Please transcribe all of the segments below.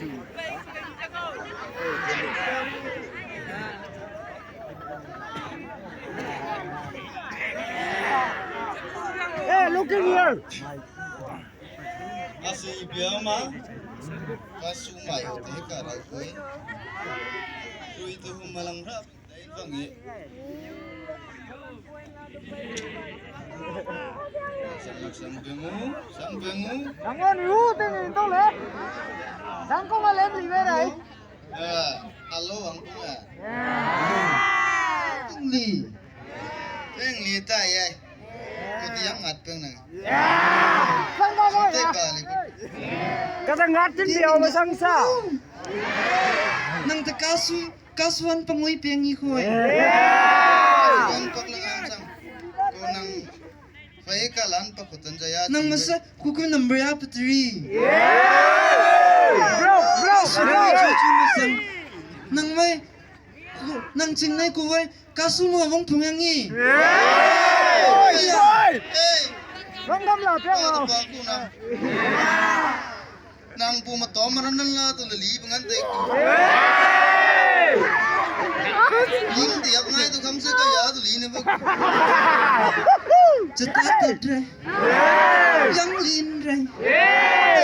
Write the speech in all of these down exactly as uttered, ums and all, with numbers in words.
Hey, look in here. Asi biama, kasu mai te ka ra koi. Kui tu malang rap. Sang, sang pengu, sang pengu. Sang on yu te ni to le. Sang ko ma le mi ve rai. Ah, alo ang ko ma. Teng li. Teng li ta ye. Ko ti yang ngat peng nang. Sang ba lo ya. Te ka li. Ka ta ngat tin biao ma sang sa. Nang ta kasu. Kasuan pangui piang i khoi. Kasuan pak lang ang sang. Ko nang fai ka lan pak ko tan jaya. Nang masa kuku number ya patri. Bro, bro, bro. Nang mai. Nang ching nai kuwai. Kasu mo wong pung yang i. Hey. Wong dam la piang. Nang pu ma tom ran nan la tu le li ngan te. Ling ti ap ngai tu kam se ka ya tu li ne ba. Chata ta tre. Yang lin re.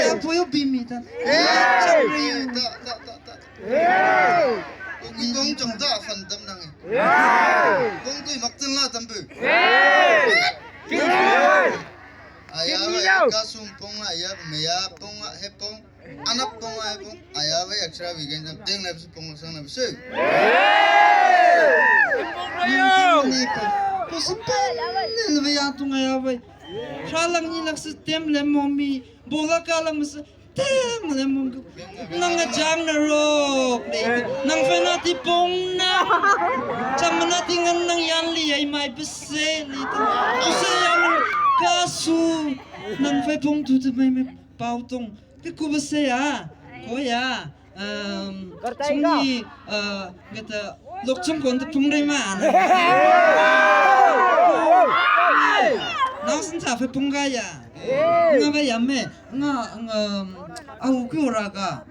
Ya po yo bi mi ta. Chang re. Ta, ta, ta, ta. Ko ki kong chang ta fan tam nang e. Kong tu mak tan la tam bu. Aya, aya, ka sum pong, aya, meya pong, he pong. Anap pong ai pong, aya wei extra weekend jam teng lep su pong sang lep su. Ni pa, ko si pa, ni le wei atung aya wei. Sa lang ni lak su tem le momi, bola ka lang su tem le mom. Nang a jang na rok, nang fai na ti pong na. Cham na ti ngan nang yan li ai mai pese li tu. Pese yan ka su. Nang fai pong tu tu mai mai pau tong. Te ku ba se ya. Ko ya. Um, Kar tai ka. Sung ni, uh, kata lok chung kon ta pung dai ma. Nau sin sa fe pung ga ya. Nga ba ya me. Nga, nga, um, au ku ra ka.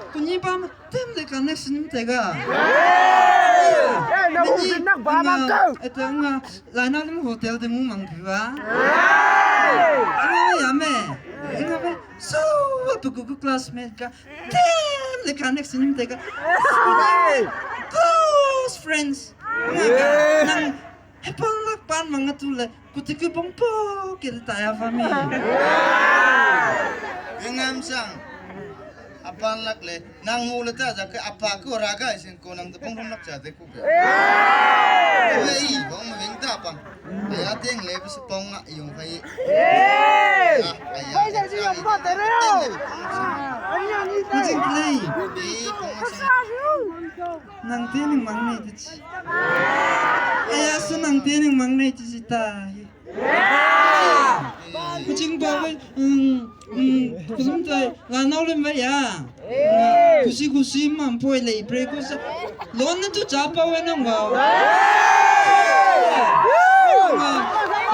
Ku ni ba ma tem de ka next ni te ga. Eh, na ku ni nak ba ma ka. Eta nga, la na lu hotel de mu mang ba. Nga ba ya me. Nga ba. So, apa ko classmate ka? Tem le ka next ni te ka. Close friends. Nang hepang lak pan manga tu le. Kuti ku pong po ke ta ya family. Ngam sang. Apan lak le. Nang mu le ta ja ke apa ko raga sing ko nang te pong lak ja te. Hey! Bong ma wing ta pang. Aya teng le bisi pong nga yung phai. Hey! Aya sa si yung pa tere yo. Kuching play. Nang te ning mang nei ti chi. Aya su nang te ning mang nei ti chi ta. Kuching ba wei. Kusum tai la nau lim ba ya. Kusi kusi mam poi lei pre kusa. Lon na tu cha pa we nang ba.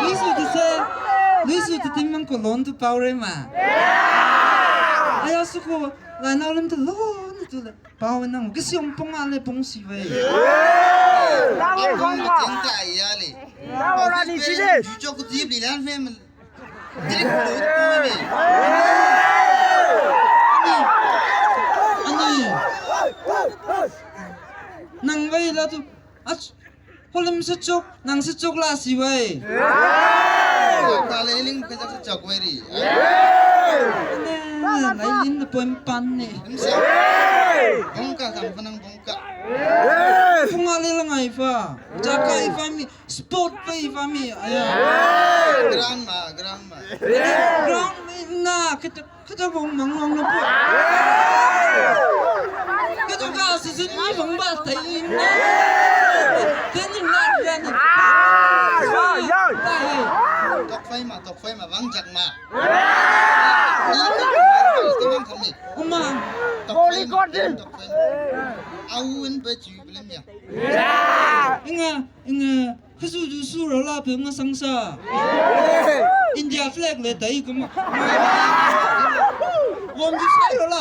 Lisu ti se. Lisu ti tim mang ko lon tu pa re ma. Aya su ko la nau lim tu lon na tu le. Pa we nang. Kusi ong pong a le pong si we. Nang we kong ba. Nang we rani ti le. Ju cho ku ti li lan fe. Ani. Nang wei la tu. Ach. Holim sechok, nang sechok la si wei. Ka le ling ka sechok wei ri. Ani, lai lin na poem pan ni. Bongka kam panang bongka. Funga le la ngai fa. Jaka ifa mi. Sport pa ifa mi, aya. Grandma, grandma. Grandma na, kita, kita bong mang long na po. Kita ka si sin ni bong ba tai na. Teni na, ya ni. Tok fai ma, tok fai ma, bang jak ma. Uma. Tok fai ma, tok fai ma. Au en ba ju belum ya. Inga, inga. Kasu ju su ro la pe ma sang sa. India flag le tai kuma. Won ju sai ro la.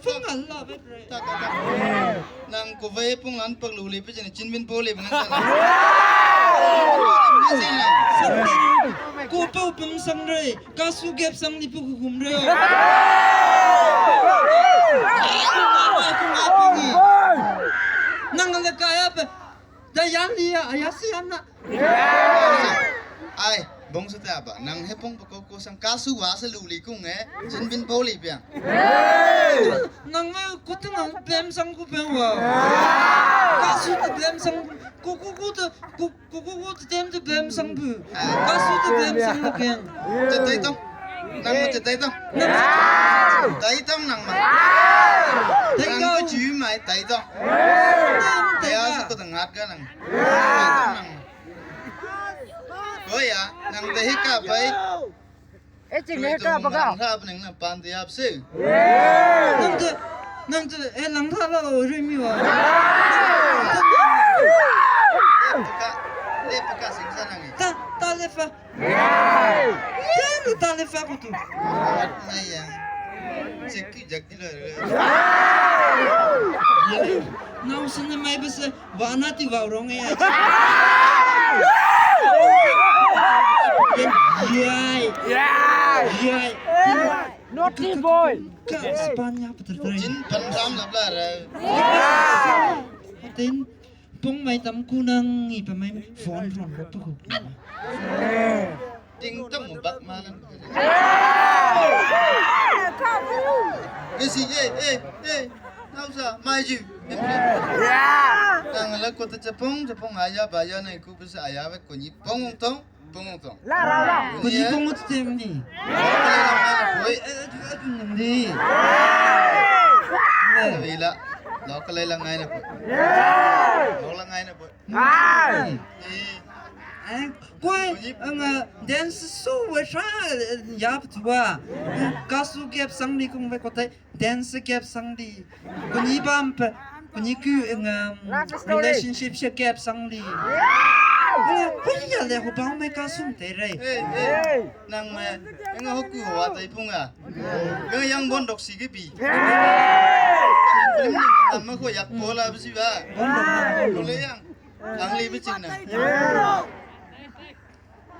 Phone ngal la be pre. Ta, ta, ta. Nang ko ve phone lan pak lu le pe chen chin bin po le ngan sa. Ko pe pum sang re. Ka su gap sang ni pu ku kum re. Nang le ka ya pe. Da yan li ya, ya si yan na. Ai, bong sa ta ba. Nang he pong pa ko ko sang ka su wa sa lu li kung eh. Chin bin po li piang. Nang ma ku ta nang bem sang ku bem wa. Ka su ta bem sang ku ku ku ta ku ku ku ku ta tem ta bem sang bu. Ka su ta bem sang na keng. Te te tong. Nang ma te te tong. Nang ma. Te tong nang ma. Te tong. Nang ko ju mai te tong. Te ya sa ko ta ngat ka nang. Te tong nang. Ko ya, nang te hi ka pai. E ching ne ka pa ka. Nang ra pa nang na pan te yap se. Nang te, nang te, e nang ra la o ri mi wa. Ka, le pa ka sing sa nang. Ta, ta le fa. Yay! Lu ta le fa ko tu. Mai ya. Cheki jak di lo. Nau sana mai bese. Wa na ti wa rong ya. Yai. Yai. Naughty boy. Ka Spanya peter trai. Jin pan ram lap la ra. Tin pung mai tam ku nang ngi pa mai phone phone ko tu ku. Ting tong bak malan. Esi, eh, eh, eh. Nau sa, mai ju. Nang la ko ta chapong, chapong aya ba ya nang ku bisa aya ve ko ni pong tong, pong tong. La, la, la. Ko ni pong tong ni. Oi, eh, eh, eh, ni. Vila. Lo ka lai la ngai na po. Lo la ngai na po. Ai. Eh, koi, anga dance su we sha, eh, yap tua. Ka su gap sang ni kung ve ko tai dance gap sang di. Ko ni bam pe, ko ni ku anga relationship she gap sang di. Eh, ko ya le ho bang me ka sum te re. Eh, eh. Nang me, anga ho ku ho wa tai pung a. Ga yang bon dok si ge bi. Nang ma ko yak po la bi si ba. Bon dok. Ko le yang. Ang li bi ching na.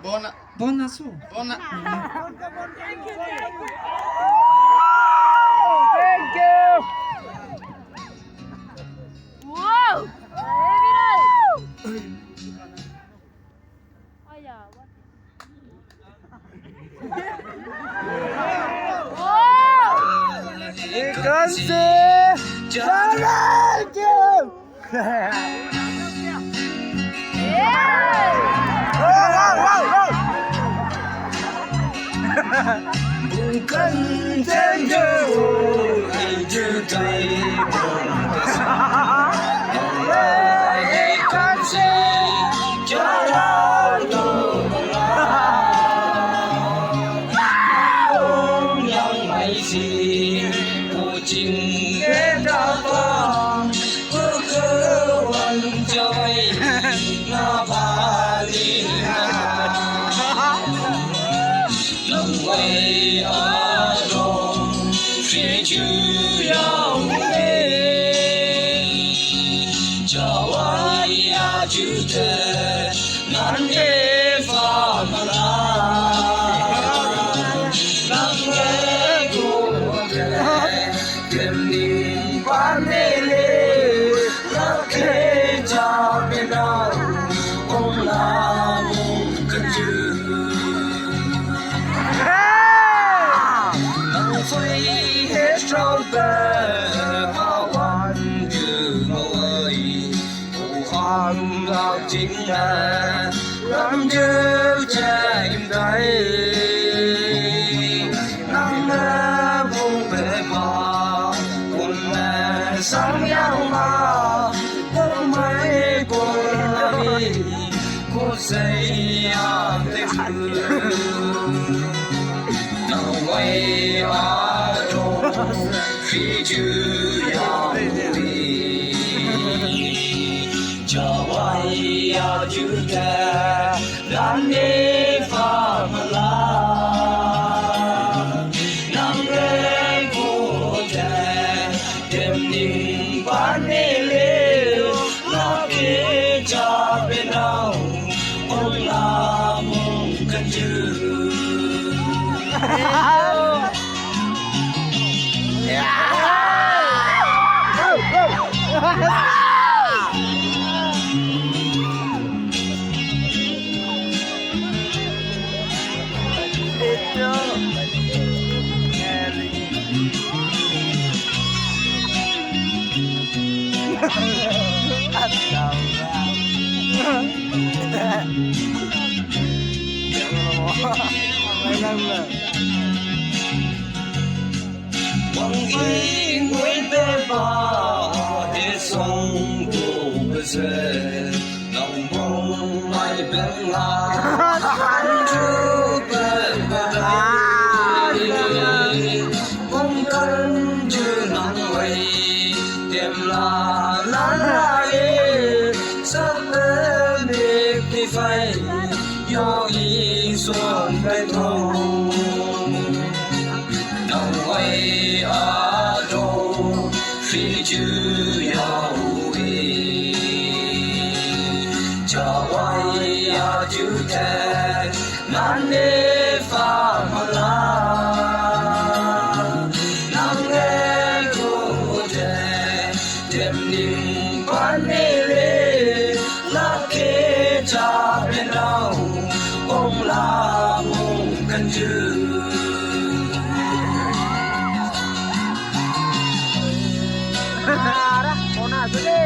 Bona. Bona su. Bona. Thank you. Wow. Ikansi Jalan Jauh. Bukan tentu jutai. Ang lak jing na lam ju jai dai. Nang na bung be ba kun na sang yang ma. Kun mai kun la bi kun sei ya te. Nang wei a do fi ju ya wi. Jawai ya ju te dan ne fa ma la. Nang re ko te tem ning pa ne le la ke ja be nau. Ong la mong kan ju. Wang king wei pe pa he song ko pe se. Nang bong mai beng la. An ju beng ba dai. Bong kan ju nang wei. Tem la la la e. Sa pe mek ni fai. Yo i suan bai thong. Nang wei a do fi ju ya wi. Jawai a ju te nan ne fa ma la. Nang ne ko te tem ning pa ne le la ke ja pe nau ong la mong kan ju. Ara, ona sule.